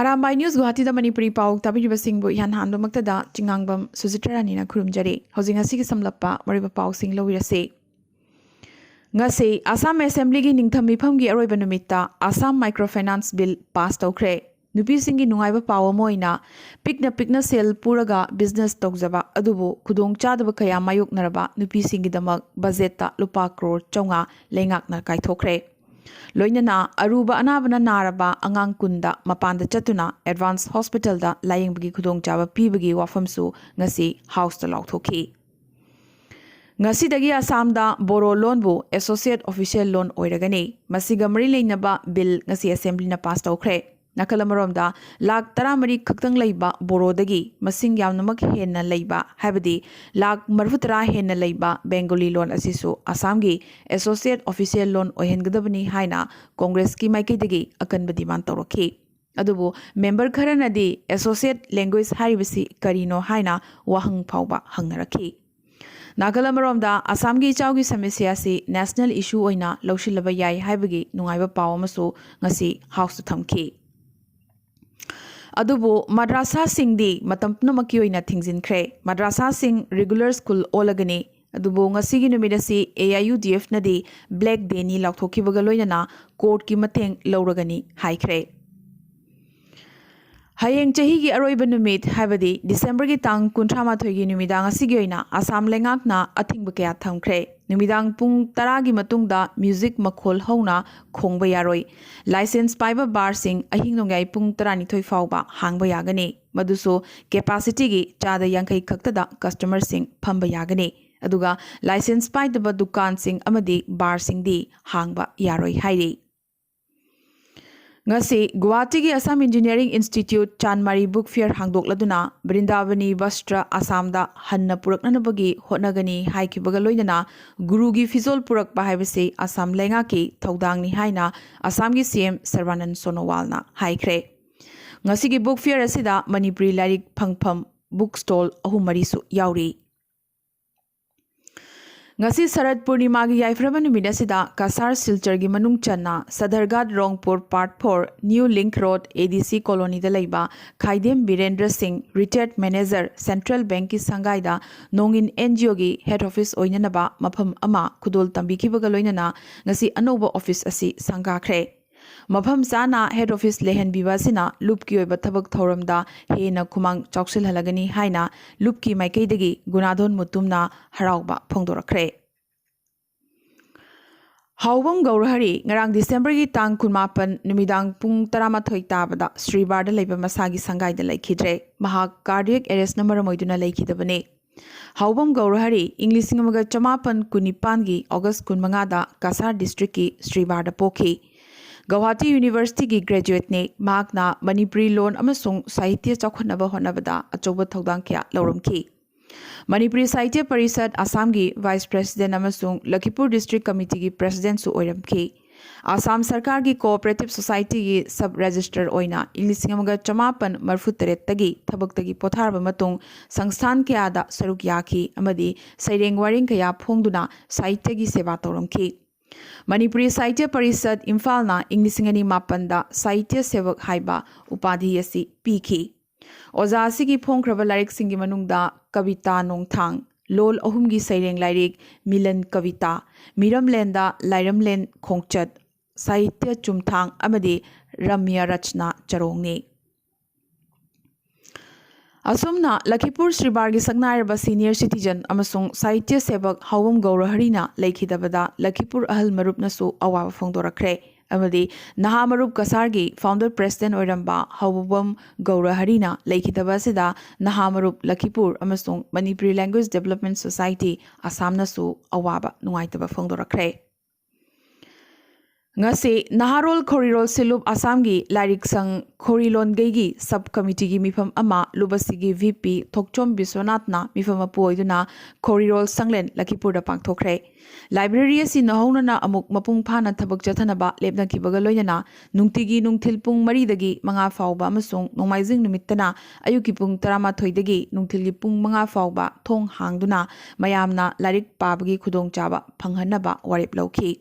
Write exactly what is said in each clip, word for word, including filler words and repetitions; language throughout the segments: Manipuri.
ꯑꯔꯥꯝꯕꯥꯏ ꯅ꯭ꯌꯨꯁ ꯒꯨꯋꯥꯍꯥꯇꯤꯗ ꯃꯅꯤꯄꯨꯔꯤ ꯄꯥꯎ ꯇꯥꯕꯤꯔꯤꯕꯁꯤꯡꯕꯨ ꯏꯍꯥꯟ ꯍꯥꯟꯕꯃꯛꯇꯗ ꯆꯤꯉꯥꯡꯕꯝ ꯁꯨꯖꯤꯇ꯭ꯔꯥꯅꯤꯅ ꯈꯨꯔꯨꯝꯖꯔꯤ꯫ ꯍꯧꯖꯤꯛ ꯉꯁꯤꯒꯤ ꯁꯝꯂꯞꯄ ꯃꯔꯨꯑꯣꯏꯕ ꯄꯥꯎꯁꯤꯡ ꯂꯧꯕꯤꯔꯁꯤ꯫ ꯉꯁꯤ ꯑꯁꯥꯝ ꯑꯦꯁꯦꯝꯕ꯭ꯂꯤꯒꯤ ꯅꯤꯡꯊꯝ ꯃꯤꯐꯝꯒꯤ ꯑꯔꯣꯏꯕ ꯅꯨꯃꯤꯠꯇ Assam micro finance bill pass ꯇꯧꯈ꯭ꯔꯦ꯫ ꯅꯨꯄꯤꯁꯤꯡꯒꯤ ꯅꯨꯡꯉꯥꯏꯕ ꯄꯥꯎ ꯑꯃ ꯑꯣꯏꯅ, ꯄꯤꯛꯅ ꯄꯤꯛꯅ ꯁꯦꯜ ꯄꯨꯔꯒ ꯕꯤꯖꯤꯅꯦꯁ ꯇꯧꯖꯕ ꯑꯗꯨꯕꯨ ꯈꯨꯗꯣꯡꯆꯥꯗꯕ ꯀꯌꯥ ꯃꯥꯌꯣꯛꯅꯔꯕ ꯅꯨꯄꯤꯁꯤꯡꯒꯤꯗꯃꯛ ꯕꯖꯦꯠꯇ ꯂꯨꯄꯥ ꯀ꯭ꯔꯣꯔ ꯆꯥꯝꯃꯉꯥ ꯂꯩꯉꯥꯛꯅ ꯀꯥꯏꯊꯣꯛꯈ꯭ꯔꯦ꯫ ꯂꯣꯏꯅꯅ ꯑꯔꯨꯕ ꯑꯅꯥꯕꯅ ꯅꯥꯔꯕ ꯑꯉꯥꯡ ꯀꯨꯟꯗ ꯃꯄꯥꯟꯗ ꯆꯠꯇꯨꯅ ꯑꯦꯗꯚꯥꯟꯁ ꯍꯣꯁꯄꯤꯇꯥꯜꯗ ꯂꯥꯌꯦꯡꯕꯒꯤ ꯈꯨꯗꯣꯡꯆꯥꯕ ꯄꯤꯕꯒꯤ ꯋꯥꯐꯝꯁꯨ ꯉꯁꯤ ꯍꯥꯎꯁꯇ ꯂꯥꯎꯊꯣꯛꯈꯤ꯫ ꯉꯁꯤꯗꯒꯤ ꯑꯁꯥꯝꯗ ꯕꯣꯔꯣ ꯂꯣꯟꯕꯨ ꯑꯦꯁꯣꯁꯤꯌꯦꯠ ꯑꯣꯐꯤꯁꯤꯌꯦꯜ ꯂꯣꯟ ꯑꯣꯏꯔꯒꯅꯤ꯫ ꯃꯁꯤꯒ ꯃꯔꯤ ꯂꯩꯅꯕ ꯕꯤꯜ ꯉꯁꯤ ꯑꯦꯁꯦꯝꯕ꯭ꯂꯤꯅ ꯄꯥꯁ ꯇꯧꯈ꯭ꯔꯦ꯫ ꯅꯥꯀꯜ ꯑꯃꯔꯣꯝꯗ, ꯂꯥꯈ ꯇꯔꯥꯃꯔꯤ ꯈꯛꯇꯪ ꯂꯩꯕ ꯕꯣꯔꯣꯗꯒꯤ ꯃꯁꯤꯡ ꯌꯥꯝꯅꯃꯛ ꯍꯦꯟꯅ ꯂꯩꯕ, ꯍꯥꯏꯕꯗꯤ ꯂꯥꯈ ꯃꯔꯤꯐꯨꯇꯔꯥ ꯍꯦꯟꯅ ꯂꯩꯕ ꯕꯦꯡꯒꯣꯂꯤ ꯂꯣꯟ ꯑꯁꯤꯁꯨ ꯑꯁꯥꯝꯒꯤ ꯑꯦꯁꯣꯁꯤꯌꯦꯠ ꯑꯣꯐꯤꯁꯤꯌꯦꯜ ꯂꯣꯟ ꯑꯣꯏꯍꯟꯒꯗꯕꯅꯤ ꯍꯥꯏꯅ ꯀꯣꯡꯒ꯭ꯔꯦꯁꯀꯤ ꯃꯥꯏꯀꯩꯗꯒꯤ ꯑꯀꯟꯕ ꯗꯤꯃꯥꯟ ꯇꯧꯔꯛꯈꯤ꯫ ꯑꯗꯨꯕꯨ ꯃꯦꯝꯕꯔ ꯈꯔꯅꯗꯤ ꯑꯦꯁꯣꯁꯤꯌꯦꯠ ꯂꯦꯡꯒ꯭ꯋꯦꯖ ꯍꯥꯏꯔꯤꯕꯁꯤ ꯀꯔꯤꯅꯣ ꯍꯥꯏꯅ ꯋꯥꯍꯪ ꯐꯥꯎꯕ ꯍꯪꯅꯔꯛꯈꯤ꯫ ꯅꯥꯀꯜ ꯑꯃꯔꯣꯝꯗ, ꯑꯁꯥꯝꯒꯤ ꯏꯆꯥꯎꯒꯤ ꯁꯃꯁ꯭ꯌꯥ ꯑꯁꯤ ꯅꯦꯁꯅꯦꯜ ꯏꯁꯨ ꯑꯣꯏꯅ ꯂꯧꯁꯤꯜꯂꯕ ꯌꯥꯏ ꯍꯥꯏꯕꯒꯤ ꯅꯨꯡꯉꯥꯏꯕ ꯄꯥꯎ ꯑꯃꯁꯨ ꯉꯁꯤ ꯍꯥꯎꯁꯇ ꯊꯝꯈꯤ꯫ ꯑꯗꯨꯕꯨ ꯃꯗ꯭ꯔꯥꯁꯥꯁꯤꯡꯗꯤ ꯃꯇꯝ ꯄꯨꯝꯅꯃꯛꯀꯤ ꯑꯣꯏꯅ ꯊꯤꯡꯖꯤꯟꯈ꯭ꯔꯦ꯫ ꯃꯗ꯭ꯔꯥꯁꯥꯁꯤꯡ ꯔꯤꯒꯨꯂꯔ ꯁ꯭ꯀꯨꯜ ꯑꯣꯜꯂꯒꯅꯤ꯫ ꯑꯗꯨꯕꯨ ꯉꯁꯤꯒꯤ ꯅꯨꯃꯤꯠ ꯑꯁꯤ A I U D ꯑꯦꯐꯅꯗꯤ black ꯗꯦꯅꯤ ꯂꯥꯎꯊꯣꯛꯈꯤꯕꯒ ꯂꯣꯏꯅꯅ ꯀꯣꯔꯠꯀꯤ ꯃꯇꯦꯡ ꯂꯧꯔꯒꯅꯤ ꯍꯥꯏꯈ꯭ꯔꯦ꯫ ꯍꯌꯦꯡ ꯆꯍꯤꯒꯤ ꯑꯔꯣꯏꯕ ꯅꯨꯃꯤꯠ, ꯍꯥꯏꯕꯗꯤ ꯗꯤꯁꯦꯝꯕꯔꯒꯤ ꯇꯥꯡ ꯀꯨꯟꯊ꯭ꯔꯥ ꯃꯥꯊꯣꯏꯒꯤ ꯅꯨꯃꯤꯗꯥꯡ ꯑꯁꯤꯒꯤ ꯑꯣꯏꯅ ꯑꯁꯥꯝ ꯂꯩꯉꯥꯛꯅ ꯑꯊꯤꯡꯕ ꯀꯌꯥ ꯊꯝꯈ꯭ꯔꯦ꯫ ꯅꯨꯃꯤꯗꯥꯡ ꯄꯨꯡ ꯇꯔꯥꯒꯤ ꯃꯇꯨꯡꯗ ꯃ꯭ꯌꯨꯖꯤꯛ ꯃꯈꯣꯜ ꯍꯧꯅ ꯈꯣꯡꯕ ꯌꯥꯔꯣꯏ꯫ ꯂꯥꯏꯁꯦꯟꯁ ꯄꯥꯏꯕ ꯕꯥꯔꯁꯤꯡ ꯑꯍꯤꯡ ꯅꯣꯡꯌꯥꯏ ꯄꯨꯡ ꯇꯔꯥꯅꯤꯊꯣꯏ ꯐꯥꯎꯕ ꯍꯥꯡꯕ ꯌꯥꯒꯅꯤ꯫ ꯃꯗꯨꯁꯨ ꯀꯦꯄꯥꯁꯤꯇꯤꯒꯤ ꯆꯥꯗ ꯌꯥꯡꯈꯩ ꯈꯛꯇꯗ ꯀꯁꯇꯃꯔꯁꯤꯡ ꯐꯝꯕ ꯌꯥꯒꯅꯤ꯫ ꯑꯗꯨꯒ ꯂꯥꯏꯁꯦꯟꯁ ꯄꯥꯏꯗꯕ ꯗꯨꯀꯥꯟꯁꯤꯡ ꯑꯃꯗꯤ ꯕꯥꯔꯁꯤꯡꯗꯤ ꯍꯥꯡꯕ ꯌꯥꯔꯣꯏ ꯍꯥꯏꯔꯤ꯫ ꯉꯁꯤ ꯒꯨꯋꯥꯍꯥꯇꯤꯒꯤ Assam engineering institute Chandmari book fair ꯍꯥꯡꯗꯣꯛꯂꯗꯨꯅ ꯕ꯭ꯔꯤꯟꯗꯥꯕꯅꯤ ꯕꯁꯇ꯭ꯔ ꯑꯁꯥꯝꯗ ꯍꯟꯅ ꯄꯨꯔꯛꯅꯅꯕꯒꯤ ꯍꯣꯠꯅꯒꯅꯤ ꯍꯥꯏꯈꯤꯕꯒ ꯂꯣꯏꯅꯅ ꯒꯨꯔꯨꯒꯤ ꯐꯤꯖꯣꯜ ꯄꯨꯔꯛꯄ ꯍꯥꯏꯕꯁꯤ ꯑꯁꯥꯝ ꯂꯩꯉꯥꯛꯀꯤ ꯊꯧꯗꯥꯡꯅꯤ ꯍꯥꯏꯅ ꯑꯁꯥꯝꯒꯤ ꯁꯤ ꯑꯦꯝ ꯁꯔꯕꯥꯅꯟ ꯁꯣꯅꯣꯋꯥꯜꯅ ꯍꯥꯏꯈ꯭ꯔꯦ꯫ ꯉꯁꯤꯒꯤ ꯕꯨꯛ ꯐꯤꯌꯔ ꯑꯁꯤꯗ ꯃꯅꯤꯄꯨꯔꯤ ꯂꯥꯏꯔꯤꯛ ꯐꯪꯐꯝ ꯕꯨꯛ ꯁ꯭ꯇꯣꯜ ꯑꯍꯨꯝ ꯃꯔꯤꯁꯨ ꯌꯥꯎꯔꯤ꯫ ꯉꯁꯤ ꯁꯔꯠ ꯄꯨꯔꯅꯤꯃꯥꯒꯤ ꯌꯥꯏꯐꯔꯕ ꯅꯨꯃꯤꯠ ꯑꯁꯤꯗ ꯀꯁꯥꯔ ꯁꯤꯜꯆꯔꯒꯤ ꯃꯅꯨꯡ ꯆꯟꯅ Sadarghat Rongpur part for new link road A D C ꯀꯣꯂꯣꯅꯤꯗ ꯂꯩꯕ ꯈꯥꯏꯗꯦꯝ ꯕꯤꯔꯦꯟꯗ꯭ꯔ ꯁꯤꯡ, ꯔꯤꯇꯥꯌꯔꯗ ꯃꯦꯅꯦꯖꯔ, ꯁꯦꯟꯇ꯭ꯔꯦꯜ ꯕꯦꯡꯛꯀꯤ ꯁꯪꯒꯥꯏꯗ ꯅꯣꯡꯏꯟ ꯑꯦꯟ ꯖꯤ ꯑꯣꯒꯤ ꯍꯦꯗ ꯑꯣꯐꯤꯁ ꯑꯣꯏꯅꯅꯕ ꯃꯐꯝ ꯑꯃ ꯈꯨꯗꯣꯜ ꯇꯝꯕꯤꯈꯤꯕꯒ ꯂꯣꯏꯅꯅ ꯉꯁꯤ ꯑꯅꯧꯕ ꯑꯣꯐꯤꯁ ꯑꯁꯤ ꯁꯪꯒꯥꯈ꯭ꯔꯦ꯫ ꯃꯐꯝ ꯆꯥꯅ ꯍꯦꯗ ꯑꯣꯐꯤꯁ ꯂꯩꯍꯟꯕꯤꯕ ꯑꯁꯤꯅ ꯂꯨꯞꯀꯤ ꯑꯣꯏꯕ ꯊꯕꯛ ꯊꯧꯔꯝꯗ ꯍꯦꯟꯅ ꯈꯨꯃꯥꯡ ꯆꯥꯎꯁꯤꯜꯍꯜꯂꯒꯅꯤ ꯍꯥꯏꯅ ꯂꯨꯞꯀꯤ ꯃꯥꯏꯀꯩꯗꯒꯤ ꯒꯨꯅꯥꯙꯣꯟ ꯃꯨꯇꯨꯝꯅ ꯍꯔꯥꯎꯕ ꯐꯣꯡꯗꯣꯔꯛꯈ꯭ꯔꯦ꯫ ꯍꯥꯎꯕꯝ ꯒꯧꯔꯍꯔꯤ ꯉꯔꯥꯡ ꯗꯤꯁꯦꯝꯕꯔꯒꯤ ꯇꯥꯡ ꯀꯨꯟꯃꯥꯄꯟ ꯅꯨꯃꯤꯗꯥꯡ ꯄꯨꯡ ꯇꯔꯥꯃꯥꯊꯣꯏ ꯇꯥꯕꯗ ꯁ꯭ꯔꯤꯕꯥꯔꯗ ꯂꯩꯕ ꯃꯁꯥꯒꯤ ꯁꯪꯒꯥꯏꯗ ꯂꯩꯈꯤꯗ꯭ꯔꯦ꯫ ꯃꯍꯥꯛ ꯀꯥꯔꯗꯤꯌꯦꯛ ꯑꯦꯔꯦꯁꯅ ꯃꯔꯝ ꯑꯣꯏꯗꯨꯅ ꯂꯩꯈꯤꯗꯕꯅꯤ꯫ ꯍꯥꯎꯕꯝ ꯒꯧꯔꯍꯔꯤ ꯏꯪ ꯂꯤꯁꯤꯡ ꯑꯃꯒ ꯆꯃꯥꯄꯟ ꯀꯨꯟꯅꯤꯄꯥꯟꯒꯤ ꯑꯣꯒꯁ ꯀꯨꯟꯃꯉꯥꯗ ꯀꯁꯥꯔ ꯗꯤꯁꯇ꯭ꯔꯤꯛꯀꯤ ꯁ꯭ꯔꯤꯕꯥꯔꯗ ꯄꯣꯛꯈꯤ꯫ ꯒꯧꯍꯥꯇꯤ ꯌꯨꯅꯤꯚꯔꯁꯤꯇꯤꯒꯤ ꯒ꯭ꯔꯦꯖꯨꯋꯦꯠꯅꯤ꯫ ꯃꯍꯥꯛꯅ ꯃꯅꯤꯄꯨꯔꯤ ꯂꯣꯟ ꯑꯃꯁꯨꯡ ꯁꯥꯍꯤꯇ꯭ꯌ ꯆꯥꯎꯈꯠꯅꯕ ꯍꯣꯠꯅꯕꯗ ꯑꯆꯧꯕ ꯊꯧꯗꯥꯡ ꯀꯌꯥ ꯂꯧꯔꯝꯈꯤ꯫ ꯃꯅꯤꯄꯨꯔꯤ ꯁꯥꯍꯤꯇ꯭ꯌ ꯄꯔꯤꯁꯠ ꯑꯁꯥꯝꯒꯤ ꯚꯥꯏꯁ ꯄ꯭ꯔꯦꯁꯤꯗꯦꯟ ꯑꯃꯁꯨꯡ ꯂꯈꯤꯄꯨꯔ ꯗꯤꯁꯇ꯭ꯔꯤꯛ ꯀꯃꯤꯇꯤꯒꯤ ꯄ꯭ꯔꯦꯁꯤꯗꯦꯟꯠꯁꯨ ꯑꯣꯏꯔꯝꯈꯤ꯫ ꯑꯁꯥꯝ ꯁꯔꯀꯥꯔꯒꯤ ꯀꯣꯑꯣꯄꯔꯦꯇꯤꯚ ꯁꯣꯁꯥꯏꯇꯤꯒꯤ ꯁꯕ ꯔꯦꯖꯤꯁꯇ꯭ꯔꯥꯔ ꯑꯣꯏꯅ ꯏꯪ ꯂꯤꯁꯤꯡ ꯑꯃꯒ ꯆꯃꯥꯄꯟ ꯃꯔꯤꯐꯨ ꯇꯔꯦꯠꯇꯒꯤ ꯊꯕꯛꯇꯒꯤ ꯄꯣꯊꯥꯔꯕ ꯃꯇꯨꯡ ꯁꯪꯁꯊꯥꯟ ꯀꯌꯥꯗ ꯁꯔꯨꯛ ꯌꯥꯈꯤ ꯑꯃꯗꯤ ꯁꯩꯔꯦꯡ ꯋꯥꯔꯦꯡ ꯀꯌꯥ ꯐꯣꯡꯗꯨꯅ ꯁꯥꯍꯤꯇ꯭ꯌꯒꯤ ꯁꯦꯕꯥ ꯇꯧꯔꯝꯈꯤ꯫ ꯃꯅꯤꯄꯨꯔꯤ ꯁꯥꯍꯤꯇ꯭ꯌ ꯄꯔꯤꯁꯠ ꯏꯝꯐꯥꯜꯅ ꯏꯪ ꯂꯤꯁꯤꯡ ꯑꯅꯤ ꯃꯥꯄꯟꯗ ꯁꯥꯍꯤꯇ꯭ꯌ ꯁꯦꯕꯛ ꯍꯥꯏꯕ ꯎꯄꯥꯙꯤ ꯑꯁꯤ ꯄꯤꯈꯤ꯫ ꯑꯣꯖꯥ ꯑꯁꯤꯒꯤ ꯐꯣꯡꯈ꯭ꯔꯕ ꯂꯥꯏꯔꯤꯛꯁꯤꯡꯒꯤ ꯃꯅꯨꯡꯗ ꯀꯕꯤꯇꯥ ꯅꯣꯡꯊꯥꯡ, ꯂꯣꯜ ꯑꯍꯨꯝꯒꯤ ꯁꯩꯔꯦꯡ ꯂꯥꯏꯔꯤꯛ ꯃꯤꯂꯟ ꯀꯕꯤꯇꯥ, ꯃꯤꯔꯝꯂꯦꯟꯗ ꯂꯥꯏꯔꯝꯂꯦꯟ ꯈꯣꯡꯆꯠ, ꯁꯥꯍꯤꯇ꯭ꯌ ꯆꯨꯝꯊꯥꯡ ꯑꯃꯗꯤ ꯔꯝꯌ ꯔꯆꯅꯥ ꯆꯔꯣꯡꯅꯤ꯫ ꯑꯁꯨꯝꯅ ꯂꯈꯤꯄꯨꯔ ꯁ꯭ꯔꯤꯕꯥꯔꯒꯤ ꯁꯛꯅꯥꯏꯔꯕ ꯁꯤꯅꯤꯌꯔ ꯁꯤꯇꯤꯖꯟ ꯑꯃꯁꯨꯡ ꯁꯥꯍꯤꯇ꯭ꯌ ꯁꯦꯕꯛ ꯍꯥꯎꯕꯝ ꯒꯧꯔꯍꯔꯤꯅ ꯂꯩꯈꯤꯗꯕꯗ ꯂꯈꯤꯄꯨꯔ ꯑꯍꯜ ꯃꯔꯨꯞꯅꯁꯨ ꯑꯋꯥꯕ ꯐꯣꯡꯗꯣꯔꯛꯈ꯭ꯔꯦ꯫ ꯑꯃꯗꯤ ꯅꯍꯥ ꯃꯔꯨꯞ ꯀꯁꯥꯔꯒꯤ ꯐꯥꯎꯟꯗꯔ ꯄ꯭ꯔꯦꯁꯤꯗꯦꯟꯠ ꯑꯣꯏꯔꯝꯕ ꯍꯥꯎꯕꯝ ꯒꯧꯔꯍꯔꯤꯅ ꯂꯩꯈꯤꯗꯕ ꯑꯁꯤꯗ ꯅꯍꯥ ꯃꯔꯨꯞ ꯂꯈꯤꯄꯨꯔ ꯑꯃꯁꯨꯡ ꯃꯅꯤꯄꯨꯔꯤ ꯂꯦꯡꯒ꯭ꯋꯦꯖ ꯗꯤꯕꯦꯂꯞꯃꯦꯟꯠ ꯁꯣꯁꯥꯏꯇꯤ ꯑꯁꯥꯝꯅꯁꯨ ꯑꯋꯥꯕ ꯅꯨꯡꯉꯥꯏꯇꯕ ꯐꯣꯡꯗꯣꯔꯛꯈ꯭ꯔꯦ꯫ ꯉꯁꯤ ꯅꯍꯥꯔꯣꯜ ꯈꯣꯔꯤꯔꯣꯜ ꯁꯤꯂꯨꯞ ꯑꯁꯥꯝꯒꯤ ꯂꯥꯏꯔꯤꯛ ꯁꯪ ꯈꯣꯔꯤꯂꯣꯟꯒꯩꯒꯤ ꯁꯕ ꯀꯃꯤꯇꯤꯒꯤ ꯃꯤꯐꯝ ꯑꯃ ꯂꯨꯕꯁꯤꯒꯤ ꯚꯤ ꯄꯤ ꯊꯣꯛꯆꯣꯝ ꯕꯤꯁ꯭ꯋꯅꯥꯊꯅ ꯃꯤꯐꯝ ꯃꯄꯨ ꯑꯣꯏꯗꯨꯅ ꯈꯣꯔꯤꯔꯣꯜ ꯁꯪꯂꯦꯟ ꯂꯈꯤꯄꯨꯔꯗ ꯄꯥꯡꯊꯣꯛꯈ꯭ꯔꯦ꯫ ꯂꯥꯏꯕ꯭ꯔꯦꯔꯤ ꯑꯁꯤ ꯅꯧꯍꯧꯅꯅ ꯑꯃꯨꯛ ꯃꯄꯨꯡ ꯐꯥꯅ ꯊꯕꯛ ꯆꯠꯊꯅꯕ ꯂꯦꯞꯅꯈꯤꯕꯒ ꯂꯣꯏꯅꯅ ꯅꯨꯡꯇꯤꯒꯤ ꯅꯨꯡꯊꯤꯜ ꯄꯨꯡ ꯃꯔꯤꯗꯒꯤ ꯃꯉꯥ ꯐꯥꯎꯕ ꯑꯃꯁꯨꯡ ꯅꯣꯡꯃꯥꯏꯖꯤꯡ ꯅꯨꯃꯤꯠꯇꯅ ꯑꯌꯨꯛꯀꯤ ꯄꯨꯡ ꯇꯔꯥꯃꯥꯊꯣꯏꯗꯒꯤ ꯅꯨꯡꯊꯤꯜꯒꯤ ꯄꯨꯡ ꯃꯉꯥ ꯐꯥꯎꯕ ꯊꯣꯡ ꯍꯥꯡꯗꯨꯅ ꯃꯌꯥꯝꯅ ꯂꯥꯏꯔꯤꯛ ꯄꯥꯕꯒꯤ ꯈꯨꯗꯣꯡꯆꯥꯕ ꯐꯪꯍꯟꯅꯕ ꯋꯥꯔꯦꯞ ꯂꯧꯈꯤ꯫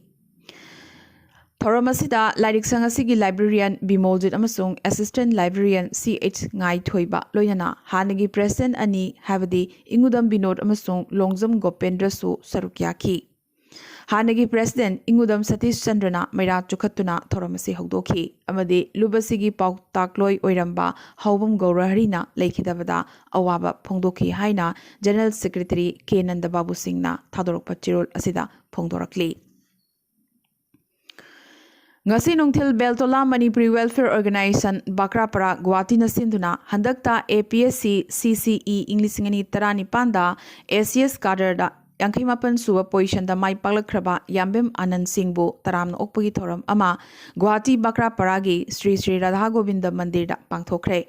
ꯊꯧꯔꯝ ꯑꯁꯤꯗ ꯂꯥꯏꯔꯤꯛ ꯁꯪ ꯑꯁꯤꯒꯤ ꯂꯥꯏꯕ꯭ꯔꯦꯔꯤꯌꯟ ꯕꯤꯃꯣꯜꯖꯤꯠ ꯑꯃꯁꯨꯡ ꯑꯦꯁꯤꯁꯇꯦꯟꯠ ꯂꯥꯏꯕ꯭ꯔꯦꯔꯤꯌꯟ ꯁꯤ ꯑꯩꯆ ꯉꯥꯏꯊꯣꯏꯕ, ꯂꯣꯏꯅꯅ ꯍꯥꯟꯅꯒꯤ ꯄ꯭ꯔꯦꯁꯤꯗꯦꯟꯠ ꯑꯅꯤ, ꯍꯥꯏꯕꯗꯤ ꯏꯉꯨꯗꯝ ꯕꯤꯅꯣꯗ ꯑꯃꯁꯨꯡ ꯂꯣꯡꯖꯝ ꯒꯣꯄꯦꯟꯗ꯭ꯔꯁꯨ ꯁꯔꯨꯛ ꯌꯥꯈꯤ꯫ ꯍꯥꯟꯅꯒꯤ ꯄ꯭ꯔꯦꯁꯤꯗꯦꯟꯠ ꯏꯉꯨꯗꯝ ꯁꯇꯤꯁ ꯆꯟꯗ꯭ꯔꯅ ꯃꯩꯔꯥ ꯆꯨꯈꯠꯇꯨꯅ ꯊꯧꯔꯝ ꯑꯁꯤ ꯍꯧꯗꯣꯛꯈꯤ ꯑꯃꯗꯤ ꯂꯨꯕꯁꯤꯒꯤ ꯄꯥꯎꯇꯥꯛꯂꯣꯏ ꯑꯣꯏꯔꯝꯕ ꯍꯥꯎꯕꯝ ꯒꯧꯔꯍꯔꯤꯅ ꯂꯩꯈꯤꯗꯕꯗ ꯑꯋꯥꯕ ꯐꯣꯡꯗꯣꯛꯈꯤ ꯍꯥꯏꯅ ꯖꯦꯅꯔꯦꯜ ꯁꯦꯀ꯭ꯔꯦꯇꯔꯤ ꯀꯦ ꯅꯟꯗꯕꯥꯕꯨ ꯁꯤꯡꯅ ꯊꯥꯗꯣꯔꯛꯄ ꯆꯦꯔꯣꯜ ꯑꯁꯤꯗ ꯐꯣꯡꯗꯣꯔꯛꯂꯤ꯫ ꯉꯁꯤ ꯅꯨꯡꯊꯤꯜ ꯕꯦꯜꯇꯣꯂꯥ ꯃꯅꯤꯄꯨꯔꯤ ꯋꯦꯜꯐꯤꯌꯔ ꯑꯣꯔꯒꯅꯥꯏꯖꯦꯁꯟ ꯕꯥꯀ꯭ꯔꯥꯄꯥꯔꯥ ꯒꯨꯋꯥꯍꯥꯇꯤꯅ ꯁꯤꯟꯗꯨꯅ ꯍꯟꯗꯛꯇ ꯑꯦ ꯄꯤ ꯑꯦꯁ ꯁꯤ ꯁꯤ ꯁꯤ ꯏ ꯏꯪ ꯂꯤꯁꯤꯡ ꯑꯅꯤ ꯇꯔꯥꯅꯤꯄꯥꯟꯗ ꯑꯦ ꯁꯤ ꯑꯦꯁ ꯀꯥꯗꯔꯗ ꯌꯥꯡꯈꯩ ꯃꯥꯄꯟ ꯁꯨꯕ ꯄꯣꯖꯤꯁꯟꯗ ꯃꯥꯏ ꯄꯥꯛꯂꯛꯈ꯭ꯔꯕ ꯌꯥꯝꯕꯦꯝ ꯑꯥꯅꯟ ꯁꯤꯡꯕꯨ ꯇꯔꯥꯝꯅ ꯑꯣꯛꯄꯒꯤ ꯊꯧꯔꯝ ꯑꯃ ꯒꯨꯋꯥꯍꯥꯇꯤ ꯕꯥꯀ꯭ꯔꯥꯄꯥꯔꯥꯒꯤ ꯁ꯭ꯔꯤ ꯁ꯭ꯔꯤ ꯔꯥꯙꯥ ꯒꯣꯕꯤꯟꯗ ꯃꯟꯗꯤꯔꯗ ꯄꯥꯡꯊꯣꯛꯈ꯭ꯔꯦ꯫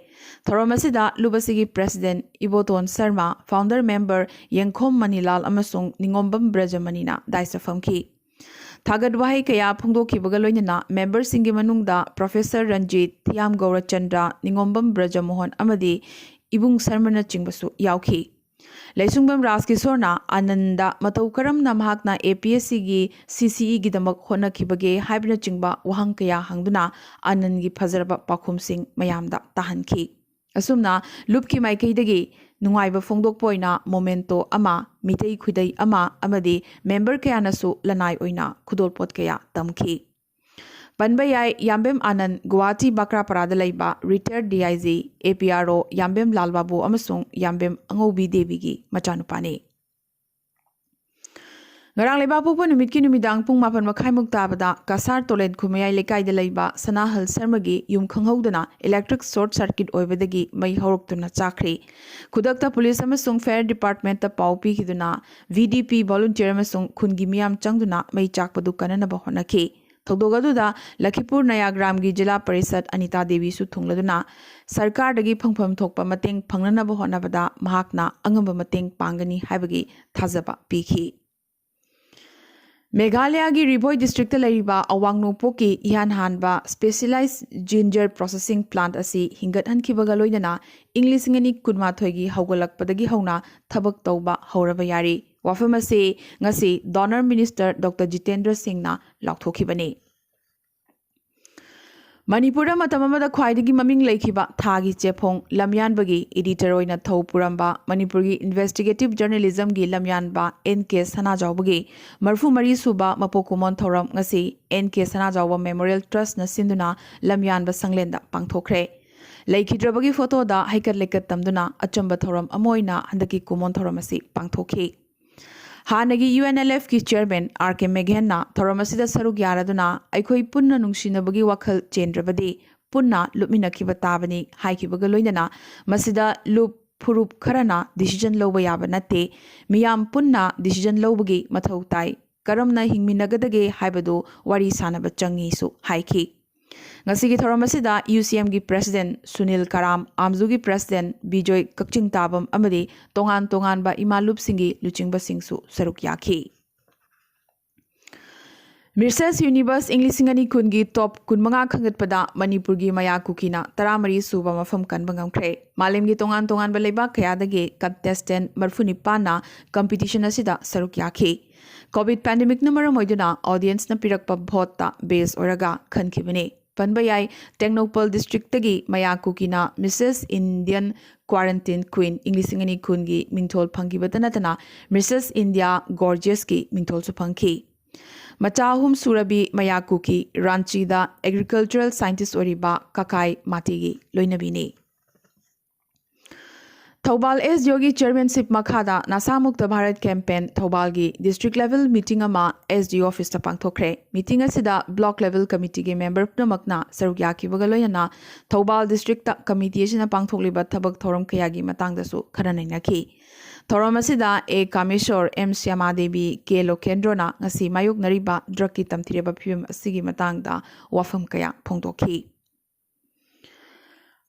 ꯊꯧꯔꯝ ꯑꯁꯤꯗ ꯂꯨꯕꯁꯤꯒꯤ president Iboton Sharma, founder member Yengkhom Manilal ꯑꯃꯁꯨꯡ ꯅꯤꯉꯣꯝꯕꯝ ꯕ꯭ꯔꯖꯃꯅꯤꯅ ꯗꯥꯏꯁꯇ ꯐꯝꯈꯤ꯫ ꯊꯥꯒꯠ ꯋꯥꯍꯩ ꯀꯌꯥ ꯐꯣꯡꯗꯣꯛꯈꯤꯕꯒ ꯂꯣꯏꯅꯅ ꯃꯦꯝꯕꯔꯁꯤꯡꯒꯤ ꯃꯅꯨꯡꯗ ꯄ꯭ꯔꯣꯐꯦꯁꯔ ꯔꯟꯖꯤꯠ, ꯊꯤꯌꯥꯝ ꯒꯧꯔꯆꯟꯗ꯭ꯔ, ꯅꯤꯉꯣꯝꯕꯝ ꯕ꯭ꯔꯖꯃꯣꯍꯟ ꯑꯃꯗꯤ ꯏꯕꯨꯡ ꯁꯔꯃꯅꯆꯤꯡꯕꯁꯨ ꯌꯥꯎꯈꯤ꯫ ꯂꯩꯁꯨꯡꯕꯝ ꯔꯥꯖꯀꯤꯁꯣꯔꯅ ꯑꯥꯅꯟꯗ ꯃꯇꯧ ꯀꯔꯝꯅ ꯃꯍꯥꯛꯅ ꯑꯦ ꯄꯤ ꯑꯦꯁ ꯁꯤꯒꯤ ꯁꯤ ꯁꯤ ꯏꯒꯤꯗꯃꯛ ꯍꯣꯠꯅꯈꯤꯕꯒꯦ ꯍꯥꯏꯕꯅꯆꯤꯡꯕ ꯋꯥꯍꯪ ꯀꯌꯥ ꯍꯪꯗꯨꯅ ꯑꯥꯅꯟꯒꯤ ꯐꯖꯔꯕ ꯄꯥꯎꯈꯨꯝꯁꯤꯡ ꯃꯌꯥꯝꯗ ꯇꯥꯍꯟꯈꯤ꯫ ꯑꯁꯨꯝꯅ ꯂꯨꯞꯀꯤ ꯃꯥꯏꯀꯩꯗꯒꯤ ꯅꯨꯡꯉꯥꯏꯕ ꯐꯣꯡꯗꯣꯛꯄ ꯑꯣꯏꯅ ꯃꯣꯃꯦꯟꯇꯣ ꯑꯃ, ꯃꯤꯇꯩ ꯈꯨꯗꯩ ꯑꯃ ꯑꯃꯗꯤ ꯃꯦꯝꯕꯔ ꯀꯌꯥꯅꯁꯨ ꯂꯅꯥꯏ ꯑꯣꯏꯅ ꯈꯨꯗꯣꯜꯄꯣꯠ ꯀꯌꯥ ꯇꯝꯈꯤ꯫ ꯄꯟꯕ ꯌꯥꯏ, ꯌꯥꯝꯕꯦꯝ ꯑꯥꯅꯟ ꯒꯨꯋꯥꯍꯥꯇꯤ ꯕꯥꯀ꯭ꯔꯥꯄꯥꯔꯥꯗ ꯂꯩꯕ retired D I G, A P R O Yambem ꯂꯥꯜꯕꯥꯕꯨ ꯑꯃꯁꯨꯡ ꯌꯥꯝꯕꯦꯝ ꯑꯉꯧꯕꯤ ꯗꯦꯕꯤꯒꯤ ꯃꯆꯥꯅꯨꯄꯥꯅꯤ꯫ ꯉꯔꯥꯡ ꯂꯩꯕꯥꯛꯄꯣꯛꯄ ꯅꯨꯃꯤꯠꯀꯤ ꯅꯨꯃꯤꯗꯥꯡ ꯄꯨꯡ ꯃꯥꯄꯟ ꯃꯈꯥꯏꯃꯨꯛ ꯇꯥꯕꯗ ꯀꯁꯥꯔ ꯇꯣꯂꯦꯟ ꯈꯨꯃꯌꯥꯏ ꯂꯩꯀꯥꯏꯗ ꯂꯩꯕ ꯁꯅꯥꯍꯜ ꯁꯔꯃꯒꯤ ꯌꯨꯝ ꯈꯪꯍꯧꯗꯅ electric short circuit ꯑꯣꯏꯕꯗꯒꯤ ꯃꯩ ꯍꯧꯔꯛꯇꯨꯅ ꯆꯥꯛꯈ꯭ꯔꯤ꯫ ꯈꯨꯗꯛꯇ ꯄꯨꯂꯤꯁ ꯑꯃꯁꯨꯡ fire departmentꯇ ꯄꯥꯎ ꯄꯤꯈꯤꯗꯨꯅ ꯚꯤ ꯗꯤ ꯄꯤ volunteer ꯑꯃꯁꯨꯡ ꯈꯨꯟꯒꯤ ꯃꯤꯌꯥꯝ ꯆꯪꯗꯨꯅ ꯃꯩ ꯆꯥꯛꯄꯗꯨ ꯀꯟꯅꯅꯕ ꯍꯣꯠꯅꯈꯤ꯫ ꯊꯧꯗꯣꯛ ꯑꯗꯨꯗ ꯂꯈꯤꯄꯨꯔ ꯅꯌꯥꯒ꯭ꯔꯥꯝꯒꯤ ꯖꯤꯂꯥ ꯄꯔꯤꯁꯠ ꯑꯅꯤꯇꯥ ꯗꯦꯕꯤꯁꯨ ꯊꯨꯡꯂꯗꯨꯅ ꯁꯔꯀꯥꯔꯗꯒꯤ ꯐꯪꯐꯝ ꯊꯣꯛꯄ ꯃꯇꯦꯡ ꯐꯪꯅꯅꯕ ꯍꯣꯠꯅꯕꯗ ꯃꯍꯥꯛꯅ ꯑꯉꯝꯕ ꯃꯇꯦꯡ ꯄꯥꯡꯒꯅꯤ ꯍꯥꯏꯕꯒꯤ ꯊꯥꯖꯕ ꯄꯤꯈꯤ꯫ ꯃꯦꯘꯥꯂꯌꯥꯒꯤ ꯔꯤꯚꯣꯏ ꯗꯤꯁꯇ꯭ꯔꯤꯛꯇ ꯂꯩꯔꯤꯕ ꯑꯋꯥꯡ ꯅꯣꯡꯄꯣꯛꯀꯤ ꯏꯍꯥꯟ ꯍꯥꯟꯕ ꯁ꯭ꯄꯦꯁꯤꯌꯦꯂꯥꯏꯖ ꯖꯤꯟꯖꯔ ꯄ꯭ꯔꯣꯁꯦꯁꯤꯡ ꯄ꯭ꯂꯥꯟꯠ ꯑꯁꯤ ꯍꯤꯡꯒꯠꯍꯟꯈꯤꯕꯒ ꯂꯣꯏꯅꯅ ꯏꯪ ꯂꯤꯁꯤꯡ ꯑꯅꯤ ꯀꯨꯟꯃꯥꯊꯣꯏꯒꯤ ꯍꯧꯒꯠꯂꯛꯄꯗꯒꯤ ꯍꯧꯅ ꯊꯕꯛ ꯇꯧꯕ ꯍꯧꯔꯕ ꯌꯥꯔꯤ꯫ ꯋꯥꯐꯝ ꯑꯁꯤ ꯉꯁꯤ ꯗꯣꯅꯔ ꯃꯤꯅꯤꯁꯇꯔ ꯗꯣꯛꯇꯔ ꯖꯤꯇꯦꯟꯗ꯭ꯔ ꯁꯤꯡꯅ ꯂꯥꯎꯊꯣꯛꯈꯤꯕꯅꯤ꯫ ꯃꯅꯤꯄꯨꯔꯗ ꯃꯇꯝ ꯑꯃꯗ ꯈ꯭ꯋꯥꯏꯗꯒꯤ ꯃꯃꯤꯡ ꯂꯩꯈꯤꯕ ꯊꯥꯒꯤ ꯆꯦꯐꯣꯡ ꯂꯝꯌꯥꯟꯕꯒꯤ ꯏꯗꯤꯇꯔ ꯑꯣꯏꯅ ꯊꯧ ꯄꯨꯔꯝꯕ ꯃꯅꯤꯄꯨꯔꯒꯤ ꯏꯟꯚꯦꯁꯇꯤꯒꯦꯇꯤꯚ ꯖꯔꯅꯦꯂꯤꯖꯝꯒꯤ ꯂꯝꯌꯥꯟꯕ ꯑꯦꯟ ꯀꯦ ꯁꯅꯥꯖꯥꯎꯕꯒꯤ ꯃꯔꯤꯐꯨ ꯃꯔꯤ ꯁꯨꯕ ꯃꯄꯣꯛ ꯀꯨꯝꯑꯣꯟ ꯊꯧꯔꯝ ꯉꯁꯤ ꯑꯦꯟ ꯀꯦ ꯁꯅꯥꯖꯥꯎꯕ ꯃꯦꯃꯣꯔꯤꯌꯦꯜ ꯇ꯭ꯔꯁꯅ ꯁꯤꯟꯗꯨꯅ ꯂꯝꯌꯥꯟꯕ ꯁꯪꯂꯦꯟꯗ ꯄꯥꯡꯊꯣꯛꯈ꯭ꯔꯦ꯫ ꯂꯩꯈꯤꯗ꯭ꯔꯕꯒꯤ ꯐꯣꯇꯣꯗ ꯍꯩꯀꯠ ꯂꯩꯀꯠ ꯇꯝꯗꯨꯅ ꯑꯆꯝꯕ ꯊꯧꯔꯝ ꯑꯃ ꯑꯣꯏꯅ ꯍꯟꯗꯛꯀꯤ ꯀꯨꯝꯑꯣꯟ ꯊꯧꯔꯝ ꯑꯁꯤ ꯄꯥꯡꯊꯣꯛꯈꯤ꯫ ꯍꯥꯟꯅꯒꯤ ꯌꯨ ꯑꯦꯟ ꯑꯦꯜ ꯑꯦꯐꯀꯤ ꯆꯤꯌꯔꯃꯦꯟ ꯑꯥꯔ ꯀꯦ ꯃꯦꯘꯦꯟꯅ ꯊꯧꯔꯝ ꯑꯁꯤꯗ ꯁꯔꯨꯛ ꯌꯥꯔꯗꯨꯅ ꯑꯩꯈꯣꯏ ꯄꯨꯟꯅ ꯅꯨꯡꯁꯤꯅꯕꯒꯤ ꯋꯥꯈꯜ ꯆꯦꯟꯗ꯭ꯔꯕꯗꯤ ꯄꯨꯟꯅ ꯂꯨꯞꯃꯤꯟꯅꯈꯤꯕ ꯇꯥꯕꯅꯤ ꯍꯥꯏꯈꯤꯕꯒ ꯂꯣꯏꯅꯅ ꯃꯁꯤꯗ ꯂꯨꯞ ꯐꯨꯔꯨꯞ ꯈꯔꯅ ꯗꯤꯁꯤꯖꯟ ꯂꯧꯕ ꯌꯥꯕ ꯅꯠꯇꯦ, ꯃꯤꯌꯥꯝ ꯄꯨꯟꯅ ꯗꯤꯁꯤꯖꯟ ꯂꯧꯕꯒꯤ ꯃꯊꯧ ꯇꯥꯏ, ꯀꯔꯝꯅ ꯍꯤꯡꯃꯤꯟꯅꯒꯗꯒꯦ ꯍꯥꯏꯕꯗꯨ ꯋꯥꯔꯤ ꯁꯥꯅꯕ ꯆꯪꯉꯤꯁꯨ ꯍꯥꯏꯈꯤ꯫ ꯉꯁꯤꯒꯤ ꯊꯧꯔꯝ ꯑꯁꯤꯗ ꯌꯨ ꯁꯤ ꯑꯦꯝꯒꯤ ꯄ꯭ꯔꯦꯁꯤꯗꯦꯟꯠ ꯁꯨꯅꯤꯜ ꯀꯔꯥꯝ, ꯑꯥꯝꯖꯨꯒꯤ ꯄ꯭ꯔꯦꯁꯤꯗꯦꯟꯠ ꯕꯤꯖꯣꯏ ꯀꯛꯆꯤꯡ ꯇꯥꯕꯝ ꯑꯃꯗꯤ ꯇꯣꯉꯥꯟ ꯇꯣꯉꯥꯟꯕ ꯏꯃꯥ ꯂꯨꯞꯁꯤꯡꯒꯤ ꯂꯨꯆꯤꯡꯕꯁꯤꯡꯁꯨ ꯁꯔꯨꯛ ꯌꯥꯈꯤ꯫ ꯃꯤꯁꯦꯁ ꯌꯨꯅꯤꯚꯔꯁ ꯏꯪ ꯂꯤꯁꯤꯡ ꯑꯅꯤ ꯀꯨꯟꯒꯤ ꯇꯣꯞ ꯀꯨꯟꯃꯉꯥ ꯈꯟꯒꯠꯄꯗ ꯃꯅꯤꯄꯨꯔꯒꯤ ꯃꯌꯥ ꯀꯨꯀꯤꯅ ꯇꯔꯥꯃꯔꯤ ꯁꯨꯕ ꯃꯐꯝ ꯀꯟꯕ ꯉꯝꯈ꯭ꯔꯦ꯫ ꯃꯥꯂꯦꯝꯒꯤ ꯇꯣꯉꯥꯟ ꯇꯣꯉꯥꯟꯕ ꯂꯩꯕꯥꯛ ꯀꯌꯥꯗꯒꯤ ꯀꯟꯇꯦꯁꯇꯦꯟꯠ ꯃꯔꯤꯐꯨ ꯅꯤꯄꯥꯟꯅ ꯀꯝꯄꯤꯇꯤꯁꯟ ꯑꯁꯤꯗ ꯁꯔꯨꯛ ꯌꯥꯈꯤ꯫ ꯀꯣꯚꯤꯗ ꯄꯦꯟꯗꯦꯃꯤꯛꯅ ꯃꯔꯝ ꯑꯣꯏꯗꯨꯅ ꯑꯣꯗꯤꯌꯦꯟꯁꯅ ꯄꯤꯔꯛꯄ ꯚꯣꯠꯇ ꯕꯦꯁ ꯑꯣꯏꯔꯒ ꯈꯟꯈꯤꯕꯅꯤ꯫ ꯄꯟꯕ ꯌꯥꯏ, ꯇꯦꯡꯅꯧꯄꯜ ꯗꯤꯁꯇ꯭ꯔꯤꯛꯇꯒꯤ ꯃꯌꯥ ꯀꯨꯀꯤꯅ ꯃꯤꯁꯦꯁ ꯏꯟꯗꯤꯌꯟ ꯀ꯭ꯋꯥꯔꯦꯟꯇꯤꯟ ꯀ꯭ꯋꯤꯟ ꯏꯪ ꯂꯤꯁꯤꯡ ꯑꯅꯤ ꯀꯨꯟꯒꯤ ꯃꯤꯡꯊꯣꯜ ꯐꯪꯈꯤꯕꯇ ꯅꯠꯇꯅ ꯃꯤꯁꯦꯁ ꯏꯟꯗꯤꯌꯥ ꯒꯣꯔꯖꯤꯌꯁꯀꯤ ꯃꯤꯡꯊꯣꯜꯁꯨ ꯐꯪꯈꯤ꯫ ꯃꯆꯥ ꯑꯍꯨꯝ ꯁꯨꯔꯕꯤ ꯃꯌꯥ ꯀꯨꯀꯤ ꯔꯥꯟꯆꯤꯗ ꯑꯦꯒ꯭ꯔꯤꯀꯜꯆꯔꯦꯜ ꯁꯥꯏꯟꯇꯤꯁ ꯑꯣꯏꯔꯤꯕ ꯀꯀꯥꯏ ꯃꯥꯇꯤꯒꯤ ꯂꯣꯏꯅꯕꯤꯅꯤ꯫ ꯊꯧꯕꯥꯜ ꯑꯦꯁ ꯗꯤ ꯑꯣꯒꯤ ꯆꯤꯌꯔꯃꯦꯟꯁꯤꯞ ꯃꯈꯥꯗ ꯅꯥꯁꯥ ꯃꯨꯛꯇ ꯚꯥꯔꯠ ꯀꯦꯝꯄꯦꯟ ꯊꯧꯕꯥꯜꯒꯤ ꯗꯤꯁꯇ꯭ꯔꯤꯛ ꯂꯦꯚꯦꯜ ꯃꯤꯇꯤꯡ ꯑꯃ ꯑꯦꯁ ꯗꯤ ꯑꯣ ꯑꯣꯐꯤꯁꯇ ꯄꯥꯡꯊꯣꯛꯈ꯭ꯔꯦ꯫ ꯃꯤꯇꯤꯡ ꯑꯁꯤꯗ ꯕ꯭ꯂꯣꯛ ꯂꯦꯚꯦꯜ ꯀꯃꯤꯇꯤꯒꯤ ꯃꯦꯝꯕꯔ ꯄꯨꯝꯅꯃꯛꯅ ꯁꯔꯨꯛ ꯌꯥꯈꯤꯕꯒ ꯂꯣꯏꯅꯅ ꯊꯧꯕꯥꯜ ꯗꯤꯁꯇ꯭ꯔꯤꯛꯇ ꯀꯃꯤꯇꯤ ꯑꯁꯤꯅ ꯄꯥꯡꯊꯣꯛꯂꯤꯕ ꯊꯕꯛ ꯊꯧꯔꯝ ꯀꯌꯥꯒꯤ ꯃꯇꯥꯡꯗꯁꯨ ꯈꯟꯅ ꯅꯩꯅꯈꯤ꯫ ꯊꯧꯔꯝ ꯑꯁꯤꯗ ꯑꯦ ꯀꯥꯃꯦꯁꯣꯔ, ꯑꯦꯝ ꯁ꯭ꯌꯥꯃꯥꯗꯦꯕꯤ, ꯀꯦ ꯂꯣꯀꯦꯟꯗ꯭ꯔꯣꯅ ꯉꯁꯤ ꯃꯥꯌꯣꯛꯅꯔꯤꯕ ꯗ꯭ꯔꯒꯀꯤ ꯇꯝꯊꯤꯔꯕ ꯐꯤꯕꯝ ꯑꯁꯤꯒꯤ ꯃꯇꯥꯡꯗ ꯋꯥꯐꯝ ꯀꯌꯥ ꯐꯣꯡꯗꯣꯛꯈꯤ꯫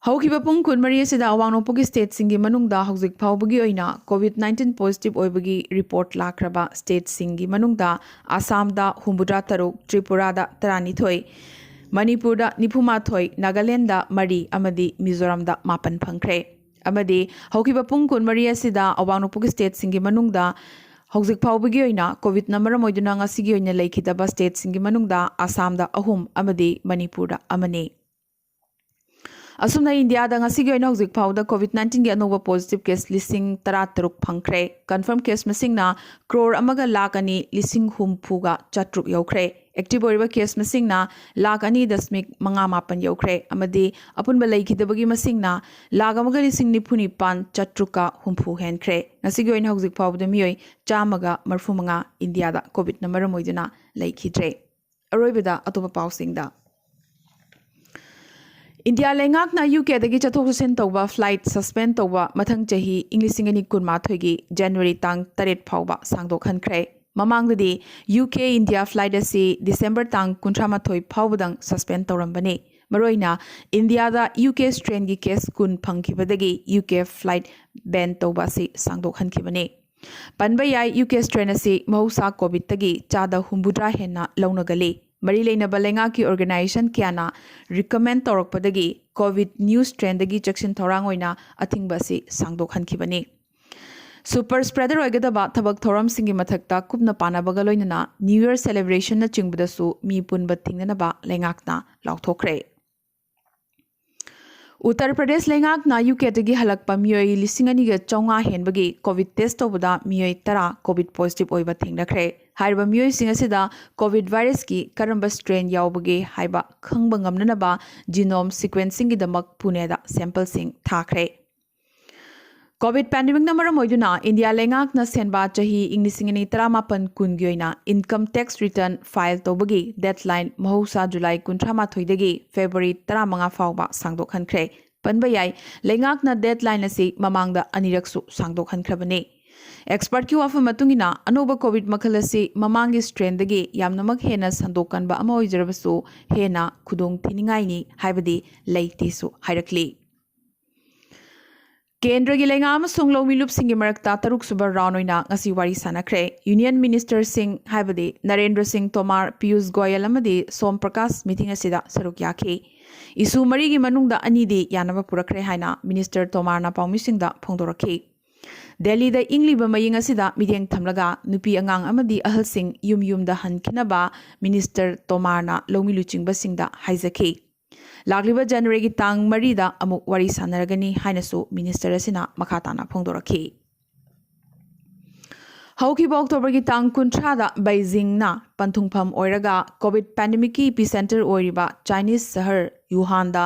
ꯍꯧꯈꯤꯕ ꯄꯨꯡ ꯀꯨꯟꯃꯔꯤ ꯑꯁꯤꯗ ꯑꯋꯥꯡ ꯅꯣꯡꯄꯣꯛꯀꯤ ꯁ꯭ꯇꯦꯠꯁꯤꯡꯒꯤ ꯃꯅꯨꯡꯗ ꯍꯧꯖꯤꯛ ꯐꯥꯎꯕꯒꯤ ꯑꯣꯏꯅ ꯀꯣꯚꯤꯗ ꯅꯥꯏꯟꯇꯤꯟ ꯄꯣꯖꯤꯇꯤꯚ ꯑꯣꯏꯕꯒꯤ ꯔꯤꯄꯣꯔꯠ ꯂꯥꯛꯈ꯭ꯔꯕ ꯁ꯭ꯇꯦꯠꯁꯤꯡꯒꯤ ꯃꯅꯨꯡꯗ ꯑꯁꯥꯝꯗ ꯍꯨꯝꯐꯨꯇꯔꯥ ꯇꯔꯨꯛ, ꯇ꯭ꯔꯤꯄꯨꯔꯥꯗ ꯇꯔꯥꯅꯤꯊꯣꯏ, ꯃꯅꯤꯄꯨꯔꯗ ꯅꯤꯐꯨꯃꯥꯊꯣꯏ, ꯅꯥꯒꯥꯂꯦꯟꯗ ꯃꯔꯤ ꯑꯃꯗꯤ ꯃꯤꯖꯣꯔꯥꯝꯗ ꯃꯥꯄꯟ ꯐꯪꯈ꯭ꯔꯦ꯫ ꯑꯃꯗꯤ ꯍꯧꯈꯤꯕ ꯄꯨꯡ ꯀꯨꯟꯃꯔꯤ ꯑꯁꯤꯗ ꯑꯋꯥꯡ ꯅꯣꯡꯄꯣꯛꯀꯤ ꯁ꯭ꯇꯦꯠꯁꯤꯡꯒꯤ ꯃꯅꯨꯡꯗ ꯍꯧꯖꯤꯛ ꯐꯥꯎꯕꯒꯤ ꯑꯣꯏꯅ ꯀꯣꯚꯤꯗꯅ ꯃꯔꯝ ꯑꯣꯏꯗꯨꯅ ꯉꯁꯤꯒꯤ ꯑꯣꯏꯅ ꯂꯩꯈꯤꯗꯕ ꯁ꯭ꯇꯦꯠꯁꯤꯡꯒꯤ ꯃꯅꯨꯡꯗ ꯑꯁꯥꯝꯗ ꯑꯍꯨꯝ ꯑꯃꯗꯤ ꯃꯅꯤꯄꯨꯔꯗ ꯑꯃꯅꯤ꯫ ꯑꯁꯨꯝꯅ ꯏꯟꯗꯤꯌꯥꯗ ꯉꯁꯤꯒꯤ ꯑꯣꯏꯅ ꯍꯧꯖꯤꯛ ꯐꯥꯎꯕꯗ ꯀꯣꯚꯤꯗ ꯅꯥꯏꯟꯇꯤꯟꯒꯤ ꯑꯅꯧꯕ ꯄꯣꯖꯤꯇꯤꯚ ꯀꯦꯁ ꯂꯤꯁꯤꯡ ꯇꯔꯥ ꯇꯔꯨꯛ ꯐꯪꯈ꯭ꯔꯦ꯫ ꯀꯟꯐꯥꯔꯝ ꯀꯦꯁ ꯃꯁꯤꯡꯅ ꯀ꯭ꯔꯣꯔ ꯑꯃꯒ ꯂꯥꯈ ꯑꯅꯤ ꯂꯤꯁꯤꯡ ꯍꯨꯝꯐꯨꯒ ꯆꯥꯇ꯭ꯔꯨꯛ ꯌꯧꯈ꯭ꯔꯦ꯫ ꯑꯦꯛꯇꯤꯚ ꯑꯣꯏꯔꯤꯕ ꯀꯦꯁ ꯃꯁꯤꯡꯅ ꯂꯥꯈ ꯑꯅꯤ ꯗꯁꯃꯤꯛ ꯃꯉꯥ ꯃꯥꯄꯟ ꯌꯧꯈ꯭ꯔꯦ ꯑꯃꯗꯤ ꯑꯄꯨꯟꯕ ꯂꯩꯈꯤꯗꯕꯒꯤ ꯃꯁꯤꯡꯅ ꯂꯥꯈ ꯑꯃꯒ ꯂꯤꯁꯤꯡ ꯅꯤꯐꯨ ꯅꯤꯄꯥꯟ ꯆꯥꯇ꯭ꯔꯨꯛꯀ ꯍꯨꯝꯐꯨ ꯍꯦꯟꯈ꯭ꯔꯦ꯫ ꯉꯁꯤꯒꯤ ꯑꯣꯏꯅ ꯍꯧꯖꯤꯛ ꯐꯥꯎꯕꯗ ꯃꯤꯑꯣꯏ ꯆꯥꯝꯃꯒ ꯃꯔꯤꯐꯨ ꯃꯉꯥ ꯏꯟꯗꯤꯌꯥꯗ ꯀꯣꯚꯤꯗꯅ ꯃꯔꯝ ꯑꯣꯏꯗꯨꯅ ꯂꯩꯈꯤꯗ꯭ꯔꯦ꯫ ꯑꯔꯣꯏꯕꯗ ꯑꯇꯣꯞꯄ ꯄꯥꯎꯁꯤꯡꯗ꯫ ꯏꯟꯗꯤꯌꯥ ꯂꯩꯉꯥꯛꯅ ꯌꯨ ꯀꯦꯗꯒꯤ ꯆꯠꯊꯣꯛ ꯆꯠꯁꯤꯟ ꯇꯧꯕ ꯐ꯭ꯂꯥꯏꯠ ꯁꯁꯄꯦꯟ ꯇꯧꯕ ꯃꯊꯪ ꯆꯍꯤ ꯏꯪ ꯂꯤꯁꯤꯡ ꯑꯅꯤ ꯀꯨꯟꯃꯥꯊꯣꯏꯒꯤ ꯖꯅꯋꯥꯔꯤ ꯇꯥꯡ ꯇꯔꯦꯠ ꯐꯥꯎꯕ ꯁꯥꯡꯗꯣꯛꯍꯟꯈ꯭ꯔꯦ꯫ ꯃꯃꯥꯡꯗꯗꯤ ꯌꯨ ꯀꯦ ꯏꯟꯗꯤꯌꯥ ꯐ꯭ꯂꯥꯏꯠ ꯑꯁꯤ ꯗꯤꯁꯦꯝꯕꯔ ꯇꯥꯡ ꯀꯨꯟꯊ꯭ꯔꯥ ꯃꯥꯊꯣꯏ ꯐꯥꯎꯕꯗꯪ ꯁꯁꯄꯦꯟ ꯇꯧꯔꯝꯕꯅꯤ꯫ ꯃꯔꯨꯑꯣꯏꯅ ꯏꯟꯗꯤꯌꯥꯗ ꯌꯨ ꯀꯦ ꯁ꯭ꯇ꯭ꯔꯦꯟꯒꯤ ꯀꯦꯁ ꯀꯨꯟ ꯐꯪꯈꯤꯕꯗꯒꯤ ꯌꯨ ꯀꯦ ꯐ꯭ꯂꯥꯏꯠ ꯕꯦꯟ ꯇꯧꯕ ꯑꯁꯤ ꯁꯥꯡꯗꯣꯛꯍꯟꯈꯤꯕꯅꯤ꯫ ꯄꯟꯕ ꯌꯥꯏ, ꯌꯨ ꯀꯦ ꯁ꯭ꯇ꯭ꯔꯦꯟ ꯑꯁꯤ ꯃꯍꯧꯁꯥ ꯀꯣꯚꯤꯗꯇꯒꯤ ꯆꯥꯗ ꯍꯨꯝꯐꯨꯇꯔꯥ ꯍꯦꯟꯅ ꯂꯧꯅꯒꯜꯂꯤ꯫ ꯃꯔꯤ ꯂꯩꯅꯕ ꯂꯩꯉꯥꯛꯀꯤ ꯑꯣꯔꯒꯅꯥꯏꯖꯦꯁꯟ ꯀꯌꯥꯅ ꯔꯤꯀꯃꯦꯟ ꯇꯧꯔꯛꯄꯗꯒꯤ ꯀꯣꯚꯤꯗ ꯅ꯭ꯌꯨ ꯁ꯭ꯇ꯭ꯔꯦꯟꯗꯒꯤ ꯆꯦꯛꯁꯤꯟ ꯊꯧꯔꯥꯡ ꯑꯣꯏꯅ ꯑꯊꯤꯡꯕ ꯑꯁꯤ ꯁꯥꯡꯗꯣꯛꯍꯟꯈꯤꯕꯅꯤ꯫ ꯁꯨꯄꯔ ꯁ꯭ꯄ꯭ꯔꯦꯗꯔ ꯑꯣꯏꯒꯗꯕ ꯊꯕꯛ ꯊꯧꯔꯝꯁꯤꯡꯒꯤ ꯃꯊꯛꯇ ꯀꯨꯞꯅ ꯄꯥꯅꯕꯒ ꯂꯣꯏꯅꯅ ꯅ꯭ꯌꯨ ꯌꯔ ꯁꯦꯂꯦꯕ꯭ꯔꯦꯁꯟꯅꯆꯤꯡꯕꯗꯁꯨ ꯃꯤ ꯄꯨꯟꯕ ꯊꯤꯡꯅꯅꯕ ꯂꯩꯉꯥꯛꯅ ꯂꯥꯎꯊꯣꯛꯈ꯭ꯔꯦ꯫ ꯎꯠꯇꯔ ꯄ꯭ꯔꯗꯦꯁ ꯂꯩꯉꯥꯛꯅ ꯌꯨ ꯀꯦꯗꯒꯤ ꯍꯜꯂꯛꯄ ꯃꯤꯑꯣꯏ ꯂꯤꯁꯤꯡ ꯑꯅꯤꯒ ꯆꯥꯝꯃꯉꯥ ꯍꯦꯟꯕꯒꯤ ꯀꯣꯚꯤꯗ ꯇꯦꯁ ꯇꯧꯕꯗ ꯃꯤꯑꯣꯏ ꯇꯔꯥ ꯀꯣꯚꯤꯗ ꯄꯣꯖꯤꯇꯤꯚ ꯑꯣꯏꯕ ꯊꯦꯡꯅꯈ꯭ꯔꯦ꯫ ꯍꯥꯏꯔꯤꯕ ꯃꯤꯑꯣꯏꯁꯤꯡ ꯑꯁꯤꯗ ꯀꯣꯚꯤꯗ ꯚꯥꯏꯔꯁꯀꯤ ꯀꯔꯝꯕ ꯁ꯭ꯇ꯭ꯔꯦꯟ ꯌꯥꯎꯕꯒꯦ ꯍꯥꯏꯕ ꯈꯪꯕ ꯉꯝꯅꯅꯕ ꯖꯤꯅꯣꯝ ꯁꯤꯀ꯭ꯋꯦꯟꯁꯤꯡꯒꯤꯗꯃꯛ ꯄꯨꯅꯦꯗ ꯁꯦꯝꯄꯜꯁꯤꯡ ꯊꯥꯈ꯭ꯔꯦ꯫ ꯀꯣꯚꯤꯗ ꯄꯦꯟꯗꯦꯃꯤꯛꯅ ꯃꯔꯝ ꯑꯣꯏꯗꯨꯅ ꯏꯟꯗꯤꯌꯥ ꯂꯩꯉꯥꯛꯅ ꯁꯦꯟꯕꯥ ꯆꯍꯤ ꯏꯪ ꯂꯤꯁꯤꯡ ꯑꯅꯤ ꯇꯔꯥꯃꯥꯄꯟ ꯀꯨꯟꯒꯤ ꯑꯣꯏꯅ ꯏꯟꯀꯝ ꯇꯦꯛꯁ ꯔꯤꯇꯔꯟ ꯐꯥꯏꯜ ꯇꯧꯕꯒꯤ ꯗꯦꯗꯂꯥꯏꯟ ꯃꯍꯧꯁꯥ ꯖꯨꯂꯥꯏ ꯀꯨꯟꯊ꯭ꯔꯥ ꯃꯥꯊꯣꯏꯗꯒꯤ ꯐꯦꯕ꯭ꯔꯨꯋꯥꯔꯤ ꯇꯔꯥꯃꯉꯥ ꯐꯥꯎꯕ ꯁꯥꯡꯗꯣꯛꯍꯟꯈ꯭ꯔꯦ꯫ ꯄꯟꯕ ꯌꯥꯏ, ꯂꯩꯉꯥꯛꯅ ꯗꯦꯠꯂꯥꯏꯟ ꯑꯁꯤ ꯃꯃꯥꯡꯗ ꯑꯅꯤꯔꯛꯁꯨ ꯁꯥꯡꯗꯣꯛꯍꯟꯈ꯭ꯔꯕꯅꯤ꯫ ꯑꯦꯛꯁꯄꯔꯠꯀꯤ ꯋꯥꯐꯝ ꯃꯇꯨꯡ ꯏꯟꯅ, ꯑꯅꯧꯕ ꯀꯣꯚꯤꯗ ꯃꯈꯜ ꯑꯁꯤ ꯃꯃꯥꯡꯒꯤ ꯁ꯭ꯇ꯭ꯔꯦꯟꯗꯒꯤ ꯌꯥꯝꯅꯃꯛ ꯍꯦꯟꯅ ꯁꯟꯗꯣꯛ ꯀꯟꯕ ꯑꯃ ꯑꯣꯏꯖꯔꯕꯁꯨ, ꯍꯦꯟꯅ ꯈꯨꯗꯣꯡ ꯊꯤꯅꯤꯡꯉꯥꯏꯅꯤ ꯍꯥꯏꯕꯗꯤ ꯂꯩꯇꯦꯁꯨ ꯍꯥꯏꯔꯛꯂꯤ꯫ ꯀꯦꯟꯗ꯭ꯔꯒꯤ ꯂꯩꯉꯥꯛ ꯑꯃꯁꯨꯡ ꯂꯧꯃꯤꯂꯨꯞꯁꯤꯡꯒꯤ ꯃꯔꯛꯇ ꯇꯔꯨꯛꯁꯨꯕ ꯔꯥꯎꯟ ꯑꯣꯏꯅ ꯉꯁꯤ ꯋꯥꯔꯤ ꯁꯥꯟꯅꯈ꯭ꯔꯦ꯫ ꯌꯨꯅꯤꯌꯟ ꯃꯤꯅꯤꯁꯇꯔꯁꯤꯡ ꯍꯥꯏꯕꯗꯤ ꯅꯔꯦꯟꯗ꯭ꯔ ꯁꯤꯡ ꯇꯣꯃꯥꯔ, ꯄꯤꯌꯨꯁ ꯒꯣꯌꯜ ꯑꯃꯗꯤ ꯁꯣꯝ ꯄ꯭ꯔꯀꯥꯁ ꯃꯤꯇꯤꯡ ꯑꯁꯤꯗ ꯁꯔꯨꯛ ꯌꯥꯈꯤ꯫ ꯏꯁꯨ ꯃꯔꯤꯒꯤ ꯃꯅꯨꯡꯗ ꯑꯅꯤꯗꯤ ꯌꯥꯅꯕ ꯄꯨꯔꯛꯈ꯭ꯔꯦ ꯍꯥꯏꯅ ꯃꯤꯅꯤꯁꯇꯔ ꯇꯣꯃꯥꯔꯅ ꯄꯥꯎꯃꯤꯁꯤꯡꯗ ꯐꯣꯡꯗꯣꯔꯛꯈꯤ꯫ ꯗꯦꯜꯂꯤꯗ ꯏꯪꯂꯤꯕ ꯃꯌꯦꯡ ꯑꯁꯤꯗ ꯃꯤꯠꯌꯦꯡ ꯊꯝꯂꯒ ꯅꯨꯄꯤ ꯑꯉꯥꯡ ꯑꯃꯗꯤ ꯑꯍꯜꯁꯤꯡ ꯌꯨꯝ ꯌꯨꯝꯗ ꯍꯟꯈꯤꯅꯕ ꯃꯤꯅꯤꯁꯇꯔ ꯇꯣꯃꯥꯔꯅ ꯂꯧꯃꯤ ꯂꯨꯆꯤꯡꯕꯁꯤꯡꯗ ꯍꯥꯏꯖꯈꯤ꯫ ꯂꯥꯛꯂꯤꯕ ꯖꯅꯋꯥꯔꯤꯒꯤ ꯇꯥꯡ ꯃꯔꯤꯗ ꯑꯃꯨꯛ ꯋꯥꯔꯤ ꯁꯥꯟꯅꯔꯒꯅꯤ ꯍꯥꯏꯅꯁꯨ ꯃꯤꯅꯤꯁꯇꯔ ꯑꯁꯤꯅ ꯃꯈꯥ ꯇꯥꯅ ꯐꯣꯡꯗꯣꯔꯛꯈꯤ꯫ ꯍꯧꯈꯤꯕ ꯑꯣꯛꯇꯣꯕꯔꯒꯤ ꯇꯥꯡ ꯀꯨꯟꯊ꯭ꯔꯥꯗ ꯕꯩꯖꯤꯡꯅ ꯄꯟꯊꯨꯡꯐꯝ ꯑꯣꯏꯔꯒ ꯀꯣꯚꯤꯗ ꯄꯦꯟꯗꯦꯃꯤꯛꯀꯤ ꯏꯄꯤ ꯁꯦꯟꯇꯔ ꯑꯣꯏꯔꯤꯕ ꯆꯥꯏꯅꯤꯁ ꯁꯍꯔ ꯋꯨꯍꯥꯟꯗ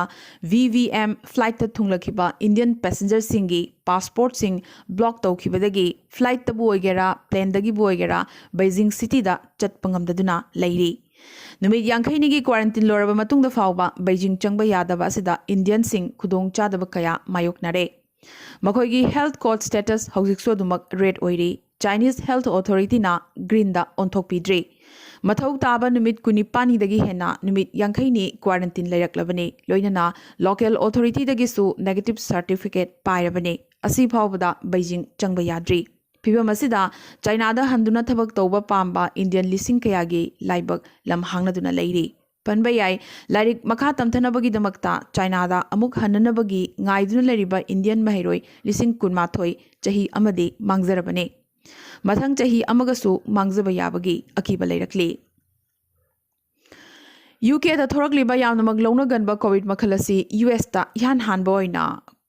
ꯚꯤ ꯚꯤ ꯑꯦꯝ ꯐ꯭ꯂꯥꯏꯠꯇ ꯊꯨꯡꯂꯛꯈꯤꯕ ꯏꯟꯗꯤꯌꯟ ꯄꯦꯁꯦꯟꯖꯔꯁꯤꯡꯒꯤ ꯄꯥꯁꯄꯣꯔꯠꯁꯤꯡ ꯕ꯭ꯂꯣꯛ ꯇꯧꯈꯤꯕꯗꯒꯤ ꯐ꯭ꯂꯥꯏꯠꯇꯕꯨ ꯑꯣꯏꯒꯦꯔꯥ, ꯄ꯭ꯂꯦꯟꯗꯒꯤꯕꯨ ꯑꯣꯏꯒꯦꯔꯥ, ꯕꯩꯖꯤꯡ ꯁꯤꯇꯤꯗ ꯆꯠꯄ ꯉꯝꯗꯗꯨꯅ ꯂꯩꯔꯤ꯫ ꯅꯨꯃꯤꯠ ꯌꯥꯡꯈꯩꯅꯤꯒꯤ ꯀ꯭ꯋꯥꯔꯦꯟꯇꯤꯟ ꯂꯣꯏꯔꯕ ꯃꯇꯨꯡꯗ ꯐꯥꯎꯕ ꯕꯩꯖꯤꯡ ꯆꯪꯕ ꯌꯥꯗꯕ ꯑꯁꯤꯗ ꯏꯟꯗꯤꯌꯟꯁꯤꯡ ꯈꯨꯗꯣꯡꯆꯥꯗꯕ ꯀꯌꯥ ꯃꯥꯌꯣꯛꯅꯔꯦ꯫ ꯃꯈꯣꯏꯒꯤ ꯍꯦꯜꯊ ꯀꯣꯗ ꯁ꯭ꯇꯦꯇꯁ ꯍꯧꯖꯤꯛꯁꯨ ꯑꯗꯨꯃꯛ ꯔꯦꯗ ꯑꯣꯏꯔꯤ꯫ ꯆꯥꯏꯅꯤꯁ ꯍꯦꯜꯊ ꯑꯣꯊꯣꯔꯤꯇꯤꯅ ꯒ꯭ꯔꯤꯟꯗ ꯑꯣꯟꯊꯣꯛꯄꯤꯗ꯭ꯔꯤ꯫ ꯃꯊꯧ ꯇꯥꯕ ꯅꯨꯃꯤꯠ ꯀꯨꯟꯅꯤꯄꯥꯟꯅꯤꯗꯒꯤ ꯍꯦꯟꯅ ꯅꯨꯃꯤꯠ ꯌꯥꯡꯈꯩꯅꯤ ꯀ꯭ꯋꯥꯔꯦꯟꯇꯤꯟ ꯂꯩꯔꯛꯂꯕꯅꯤ꯫ ꯂꯣꯏꯅꯅ ꯂꯣꯀꯦꯜ ꯑꯣꯊꯣꯔꯤꯇꯤꯗꯒꯤꯁꯨ ꯅꯦꯒꯦꯇꯤꯚ ꯁꯥꯔꯇꯤꯐꯤꯀꯦꯠ ꯄꯥꯏꯔꯕꯅꯤ꯫ ꯑꯁꯤ ꯐꯥꯎꯕꯗ ꯕꯩꯖꯤꯡ ꯆꯪꯕ ꯌꯥꯗ꯭ꯔꯤ꯫ ꯐꯤꯚꯝ ꯑꯁꯤꯗ ꯆꯥꯏꯅꯥꯗ ꯍꯟꯗꯨꯅ ꯊꯕꯛ ꯇꯧꯕ ꯄꯥꯝꯕ ꯏꯟꯗꯤꯌꯟ ꯂꯤꯁꯤꯡ ꯀꯌꯥꯒꯤ ꯂꯥꯏꯕꯛ ꯂꯝ ꯍꯥꯡꯅꯗꯨꯅ ꯂꯩꯔꯤ꯫ ꯄꯟꯕ ꯌꯥꯏ, ꯂꯥꯏꯔꯤꯛ ꯃꯈꯥ ꯇꯝꯊꯅꯕꯒꯤꯗꯃꯛꯇ ꯆꯥꯏꯅꯥꯗ ꯑꯃꯨꯛ ꯍꯟꯅꯅꯕꯒꯤ ꯉꯥꯏꯗꯨꯅ ꯂꯩꯔꯤꯕ ꯏꯟꯗꯤꯌꯟ ꯃꯍꯩꯔꯣꯏ ꯂꯤꯁꯤꯡ ꯀꯨꯟꯃꯥꯊꯣꯏ ꯆꯍꯤ ꯑꯃꯗꯤ ꯃꯥꯡꯖꯔꯕꯅꯤ꯫ ꯃꯊꯪ ꯆꯍꯤ ꯑꯃꯒꯁꯨ ꯃꯥꯡꯖꯕ ꯌꯥꯕꯒꯤ ꯑꯀꯤꯕ ꯂꯩꯔꯛꯂꯤ꯫ ꯌꯨ ꯀꯦꯗ ꯊꯣꯔꯛꯂꯤꯕ ꯌꯥꯝꯅꯃꯛ ꯂꯧꯅꯒꯟꯕ ꯀꯣꯚꯤꯗ ꯃꯈꯜ ꯑꯁꯤ ꯌꯨ ꯑꯦꯁꯇ ꯏꯍꯥꯟ ꯍꯥꯟꯕ ꯑꯣꯏꯅ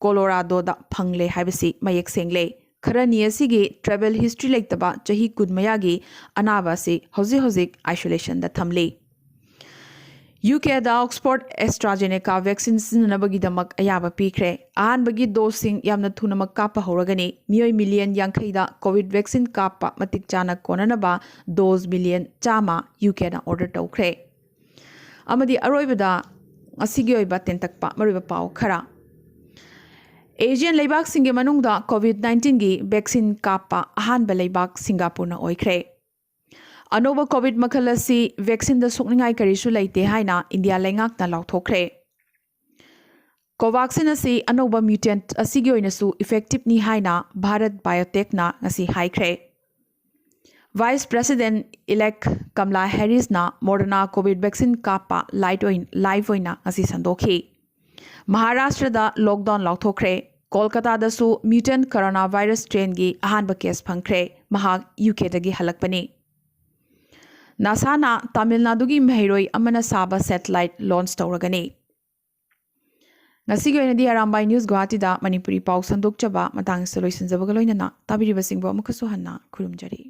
ꯀꯣꯂꯣꯔꯥꯗꯣꯗ ꯐꯪꯂꯦ ꯍꯥꯏꯕꯁꯤ ꯃꯌꯦꯛ ꯁꯦꯡꯂꯦ꯫ ꯈꯔꯅꯤ ꯑꯁꯤꯒꯤ ꯇ꯭ꯔꯦꯚꯦꯜ ꯍꯤꯁꯇ꯭ꯔꯤ ꯂꯩꯇꯕ ꯆꯍꯤ ꯀꯨꯟ ꯃꯌꯥꯒꯤ ꯑꯅꯥꯕ ꯑꯁꯤ ꯍꯧꯖꯤꯛ ꯍꯧꯖꯤꯛ ꯑꯥꯏꯁꯣꯂꯦꯁꯟꯗ ꯊꯝꯂꯤ꯫ ꯌꯨ ꯀꯦꯗ ꯑꯣꯛꯁꯐꯣꯔꯗ ꯑꯦꯁꯇ꯭ꯔꯥꯖꯦꯅꯦꯀꯥ ꯚꯦꯛꯁꯤꯟ ꯁꯤꯖꯤꯟꯅꯅꯕꯒꯤꯗꯃꯛ ꯑꯌꯥꯕ ꯄꯤꯈ꯭ꯔꯦ꯫ ꯑꯍꯥꯟꯕꯒꯤ ꯗꯣꯁꯁꯤꯡ ꯌꯥꯝꯅ ꯊꯨꯅꯃꯛ ꯀꯥꯞꯄ ꯍꯧꯔꯒꯅꯤ꯫ ꯃꯤꯑꯣꯏ ꯃꯤꯂꯤꯌꯟ ꯌꯥꯡꯈꯩꯗ ꯀꯣꯚꯤꯗ ꯚꯦꯛꯁꯤꯟ ꯀꯥꯞꯄ ꯃꯇꯤꯛ ꯆꯥꯅ ꯀꯣꯟꯅꯅꯕ ꯗꯣꯁ ꯃꯤꯂꯤꯌꯟ ꯆꯥꯝꯃ ꯌꯨ ꯀꯦꯅ ꯑꯣꯔꯗꯔ ꯇꯧꯈ꯭ꯔꯦ꯫ ꯑꯃꯗꯤ ꯑꯔꯣꯏꯕꯗ ꯉꯁꯤꯒꯤ ꯑꯣꯏꯕ ꯇꯦꯟꯇꯛꯄ ꯃꯔꯨꯑꯣꯏꯕ ꯄꯥꯎ ꯈꯔ꯫ ꯑꯦꯁꯤꯌꯥꯟ ꯂꯩꯕꯥꯛꯁꯤꯡꯒꯤ ꯃꯅꯨꯡꯗ ꯀꯣꯚꯤꯗ ꯅꯥꯏꯟꯇꯤꯟꯒꯤ ꯚꯦꯛꯁꯤꯟ ꯀꯥꯞꯄ ꯑꯍꯥꯟꯕ ꯂꯩꯕꯥꯛ ꯁꯤꯡꯒꯥꯄꯨꯔꯅ ꯑꯣꯏꯈ꯭ꯔꯦ꯫ ꯑꯅꯧꯕ ꯀꯣꯚꯤꯗ ꯃꯈꯜ ꯑꯁꯤ ꯚꯦꯛꯁꯤꯟꯗ ꯁꯣꯛꯅꯤꯡꯉꯥꯏ ꯀꯔꯤꯁꯨ ꯂꯩꯇꯦ ꯍꯥꯏꯅ ꯏꯟꯗꯤꯌꯥ ꯂꯩꯉꯥꯛꯅ ꯂꯥꯎꯊꯣꯛꯈ꯭ꯔꯦ꯫ ꯀꯣꯚꯥꯛꯁꯤꯟ ꯑꯁꯤ ꯑꯅꯧꯕ ꯃ꯭ꯌꯨꯇꯦꯟꯠ ꯑꯁꯤꯒꯤ ꯑꯣꯏꯅꯁꯨ ꯏꯐꯦꯛꯇꯤꯚꯅꯤ ꯍꯥꯏꯅ ꯚꯥꯔꯠ ꯕꯥꯏꯑꯣꯇꯦꯛꯅ ꯉꯁꯤ ꯍꯥꯏꯈ꯭ꯔꯦ꯫ ꯚꯥꯏꯁ ꯄ꯭ꯔꯦꯁꯤꯗꯦꯟꯠ ꯏꯂꯦꯛ ꯀꯝꯂꯥ ꯍꯦꯔꯤꯁꯅ ꯃꯣꯗꯔꯅꯥ ꯀꯣꯚꯤꯗ ꯚꯦꯛꯁꯤꯟ ꯀꯥꯞꯄ ꯂꯥꯏꯠ ꯑꯣꯏꯅ, ꯂꯥꯏꯚ ꯑꯣꯏꯅ ꯉꯁꯤ ꯁꯟꯗꯣꯛꯈꯤ꯫ ꯃꯍꯥꯔꯥꯁꯇ꯭ꯔꯗ ꯂꯣꯛꯗꯥꯎꯟ ꯂꯥꯎꯊꯣꯛꯈ꯭ꯔꯦ꯫ ꯀꯣꯜꯀꯇꯥꯗꯁꯨ ꯃ꯭ꯌꯨꯇꯦꯟꯠ ꯀꯣꯔꯣꯅꯥ ꯚꯥꯏꯔꯁ ꯁ꯭ꯇ꯭ꯔꯦꯟꯒꯤ ꯑꯍꯥꯟꯕ ꯀꯦꯁ ꯐꯪꯈ꯭ꯔꯦ꯫ ꯃꯍꯥꯛ ꯌꯨ ꯀꯦꯗꯒꯤ ꯍꯜꯂꯛꯄꯅꯤ꯫ ꯅꯥꯁꯥꯅ ꯇꯥꯃꯤꯜ ꯅꯥꯗꯨꯒꯤ ꯃꯍꯩꯔꯣꯏ ꯑꯃꯅ ꯁꯥꯕ ꯁꯦꯇꯦꯂꯥꯏꯠ ꯂꯣꯟꯆ ꯇꯧꯔꯒꯅꯤ꯫ ꯉꯁꯤꯒꯤ ꯑꯣꯏꯅꯗꯤ ꯑꯔꯥꯝꯕꯥꯏ ꯅ꯭ꯌꯨꯁ ꯒꯨꯋꯥꯍꯥꯇꯤꯗ ꯃꯅꯤꯄꯨꯔꯤ ꯄꯥꯎ ꯁꯟꯗꯣꯛꯆꯕ ꯃꯇꯥꯡ ꯑꯁꯤꯗ ꯂꯣꯏꯁꯤꯟꯖꯕꯒ ꯂꯣꯏꯅꯅ ꯇꯥꯕꯤꯔꯤꯕꯁꯤꯡꯕꯨ ꯑꯃꯨꯛꯀꯁꯨ ꯍꯟꯅ ꯈꯨꯔꯨꯝꯖꯔꯤ꯫